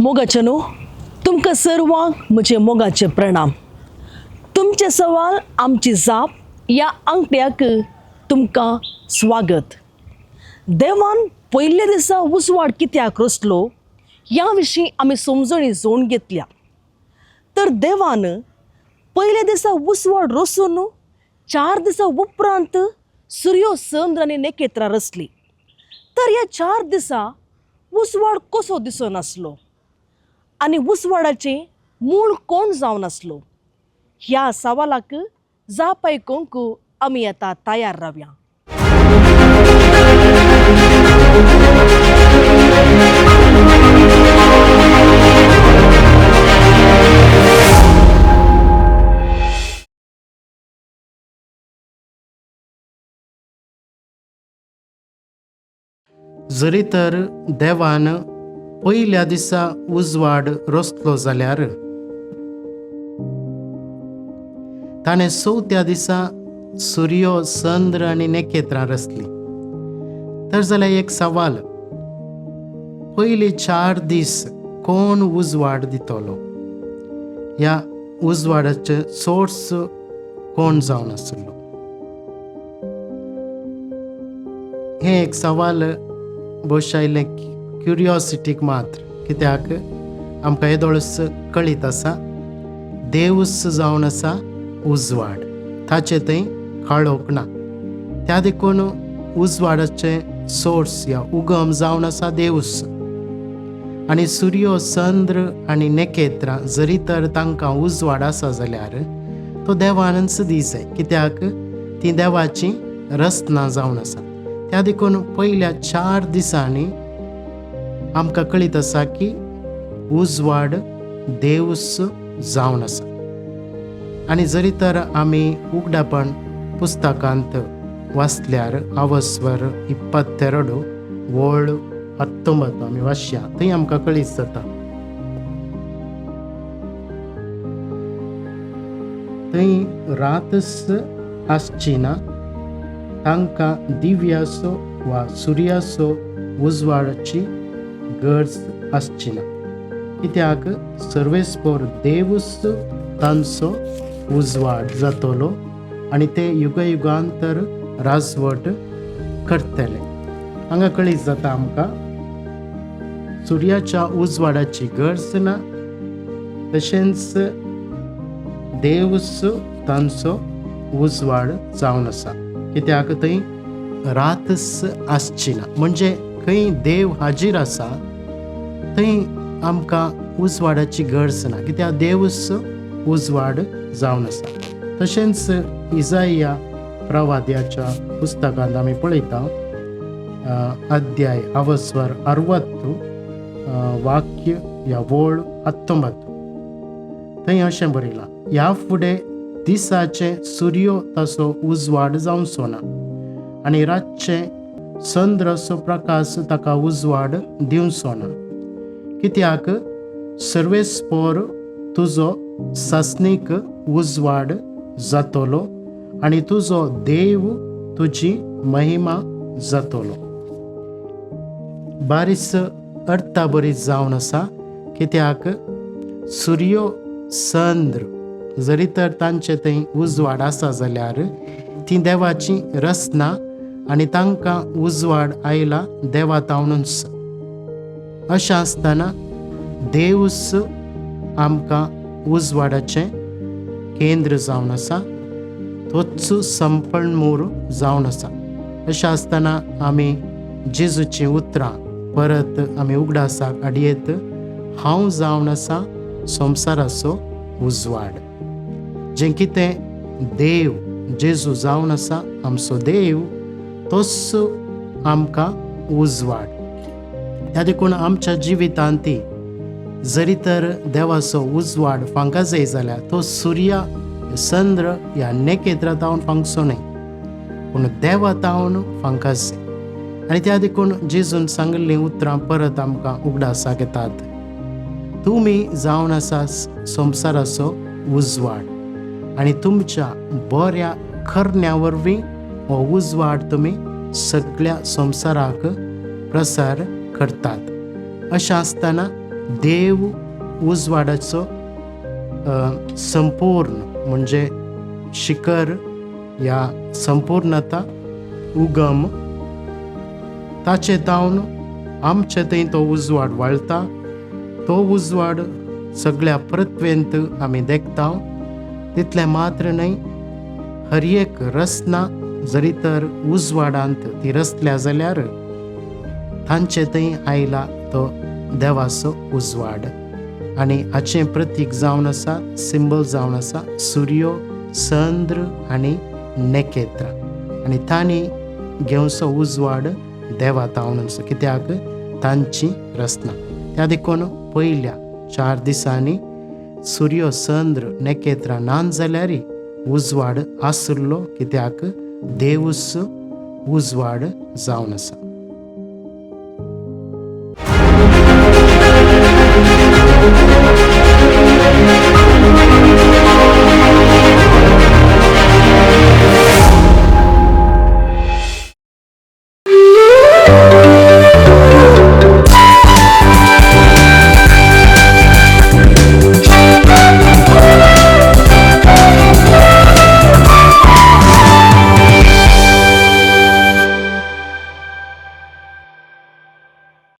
मोगाचे न्हू, तुमकां सर्वांक म्हजे मोगाचे प्रणाम. तुमचे सवाल आमची जाप ह्या आंकड्याक तुमकां स्वागत. देवान पयल्या दिसा उजवाड कित्याक रचलो ह्या विशीं आमी समजणी जोडून घेतल्या. तर देवान पयल्या दिसा उजवाड रचून 4 दिसां उपरांत सुर्यो, चंद्र आनी नखेत्रां रचली. तर ह्या 4 दिसा उजवाड कसो दिसनासलो आनी उजवाडाचें मूळ कोण जावन आसलो ह्या सवालाक जाप आयकूंक आमी आतां तयार रावया. जरी तर देवान पयल्या दिसा उजवाड रचलो जाल्यार ताणें चवथ्या दिसा सुर्यो, चंद्र आनी नखेत्रां रचली. तर जाल्यार एक सवाल, पयले 4 दीस कोण उजवाड दितलो? ह्या उजवाडाचे सोर्स कोण जावन आसलो? हें एक सवाल भोवशा इल्लें क्युरियोसिटीक मात्र, कित्याक आमकां येदोळच कळीत आसा देवूच जावन आसा उजवाड, ताचें थंय काळोख ना. त्या देखून उजवाडाचें सोर्स या उगम जावन आसा देवूच. आनी सुर्यो, चंद्र आनी नखेत्रां जरी तर तांकां उजवाड आसा जाल्यार तो देवानच दी जाय, कित्याक ती देवाची रचना जावन आसा. त्या देखून पयल्या 4 दिसांनी आमकां कळीत आसा की उजवाड देवूच जावन आसा. आनी जरी तर आमी उगडापण पुस्तकांत वाचल्यार आवस्वर 22 वळ 19 आमी वाचया, थंय आमकां कळीत जाता. थंय रातच आसची ना, तांकां दिव्याचो वा सुर्याचो उजवाडाची गरज आसची ना, कित्याक सर्वेस्पोर देवूच तांचो उजवाड जातलो आनी ते युगयुगांतर राजवट करतले. हांगा कळीत जाता आमकां सुर्याच्या उजवाडाची गरज ना, तशेंच देवूच तांचो उजवाड जावन आसा, कित्याक थंय रातच आसची ना. म्हणजे खंय देव हाजीर आसा थंय आमकां उजवाडाची गरज ना, कित्याक देवूच उजवाड जावन आसा. तशेंच इजाया प्रवाद्याच्या पुस्तकांत आमी पळयता अध्याय अवस्वर 60 वाक्य या वळ 19, थंय अशें बरयलां, ह्या फुडें दिसाचें सुर्यो ताचो उजवाड जावचो ना आनी रातचें चंद्राचो प्रकाश ताका उजवाड दिवचो ना, कित्याक सर्वेस्पोर तुजो सासणीक उजवाड जातलो आनी तुजो देव तुजी महिमा जातलो. बारीस अर्था बरी जावन आसा, कित्याक सुर्यो, चंद्र जरी तर तांचे थंय उजवाड आसा जाल्यार ती देवाची रचना आनी तांकां उजवाड आयला देवा तावनूच. अशें आसतना देवूच आमकां उजवाडाचें केंद्र जावन आसा, तोच संपणमूर जावन आसा. अशें आसतना आमी जेजूचीं उतरां परत आमी उगडासाक हाडयेत, हांव जावन आसा संवसाराचो उजवाड. जें कितें देव जेजू जावन आसा आमचो देव, तोच आमकां उजवाड. त्या देखून आमच्या जिवितांत ती जरी तर देवाचो उजवाड फांका जाय जाल्यार तो सुर्या, चंद्र ह्या नखेत्रां तावन फांकचो न्हय, पूण देवा तावन फांका जाय. आनी त्या देखून जेजून सांगिल्लीं उतरां परत आमकां उगडासाक येतात, तुमी जावन आसा संवसाराचो उजवाड आनी तुमच्या बऱ्या करण्या वरवीं हो उजवाड तुमी सगळ्या संवसाराक प्रसार करतात. अशें आसतना देव उजवाडाचो संपूर्ण म्हणजे शिखर या संपूर्णता उगम, ताचे तावन आमचे थंय तो उजवाड वाळटा. तो उजवाड सगळ्या पृथ्वेंत आमी देखता. तितलें मात्र न्हय, हर एक रचना जरी तर उजवाडांत ती रचल्या जाल्यार तांचे थंय आयला तो देवाचो उजवाड. आनी हाचें प्रतीक जावन आसा, सिंबल जावन आसा सुर्यो, चंद्र आनी नखेत्रां. आनी तांणी घेवचो उजवाड देवा तावन आसा, कित्याक तांची रचना. त्या देखून पयल्या 4 दिसांनी सुर्यो, चंद्र, नखेत्रां ना जाल्यार उजवाड आशिल्लो, कित्याक देवूच उजवाड जावन आसा.